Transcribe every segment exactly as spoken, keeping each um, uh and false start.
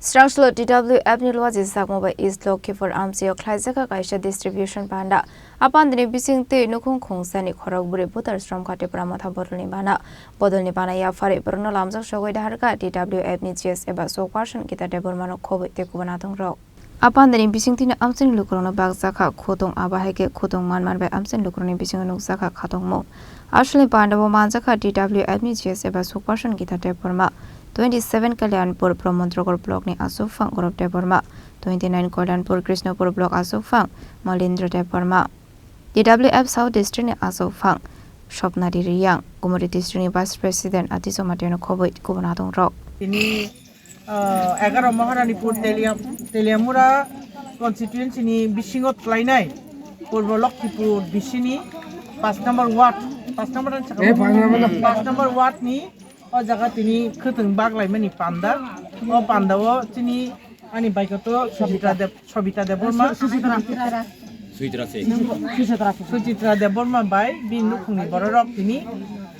Srangsulo T W F ni luaji sakma bai East Lokhipur amchio khlaijak kha kaisa distribution panda. A pandani bising twi nukhung khungsani khorok bwrwi butar sromkha Tipra Motha bodolni bana. Bodolni bana yaphari borokno lamjak sogwi daharkha T W F ni G S eba spokesperson Gita Debbarmano khobwi tei kubun atongrok. A pandani bising twi amchaini lukurokno bakjakha khutung, abo hai khe khutung manman bai amchaini lukurokni bisingo nukjakha khatungmung. Aswkni pandao manjakha T W F ni G S eba spokesperson Gita Debbarma, twenty seven Kalyanpur Pramodnagar block ni aswkphang Gaurav Debbarma, twenty nine Kalyanpur Krishnapur block aswkphang Malindra Debbarma, T W F South District ni aswkphang Swapnadi Riyang, Gumoti District ni Vice President Atiso Matiano khobwi kubun atongrok. Tini, ah, egaroh Maharanipur Telia-, Teliamura constituency ni bisingo twlainai Purbo Lokhipur bisini paanch number ward, paanch number ni sakha, Eh, paanch number. Paanch number ward ni o jaga tini khwtwng baglaimani panda. O pandao chini ani baikoto Sujitra Deb-, Sobita Debbarma, Suchitra se. Suchitra Debbarma bai bini nukhungni bororok tini,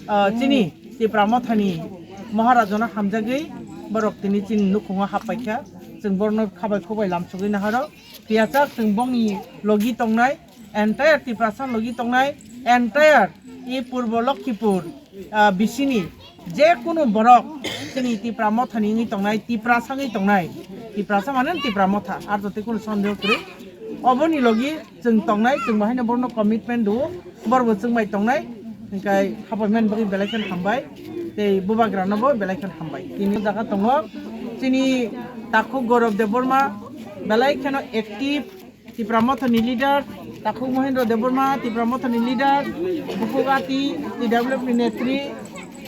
ah, chini Tipra Mothani Maharajano hamjagwi borok tini chini nukhungo happaikha. Chwng borokno khabai khubai lamsogwi naharo. Phiya chak chwng bongni logi tongnai, entire Tiprasa logi tongnai, entire i Purbo Lokhipur, ah, bisini je kunu borok chini Tipra Mothani wngwi tongnai, Tiprasa wngwi tongnai, Tiprasa mane Tipra Motha, ar joto kunu sondeho kwrwi. Oboni logi chwng tongnai, chwng bo haino borokno commitment rwo, borokbo chwng bai tongnai, hwnkhe hapai mani bagwi belai kheno hambai, tei bubagranobo belai kheno hambai. Tini jaga tongo chini takhuk Gaurav Debbarma, belai kheno active, Tipra Mothani leader, takhuk Mohendra Debbarma, Tipra Mothani leader, bukhuk Ati, T W F ni netri,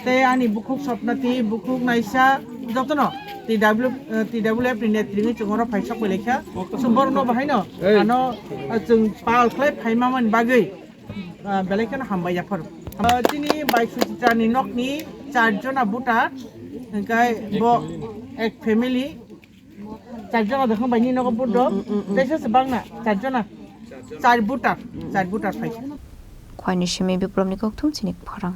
tei ani bukhuk Sopnati, bukhuk Naisa, jotono T W F, eh, T W F ni netri wngwi chwng oro phai sok pai laikha. So borokno bahaino ano, eh, chwng pal khlai phaima mani bagwi, ah, belai kheno hambai yaphar. Ah, chini bai Suchitra ni nokni char jona voter, hwnkhe bo ek family. Char jona dokhong bai ni nogo vote do. Mm, mm, mm, mm. Teisa se bangna, char jona. Char voter, char voter phai. Khwaini simi Biplobni kokthum chini khorang.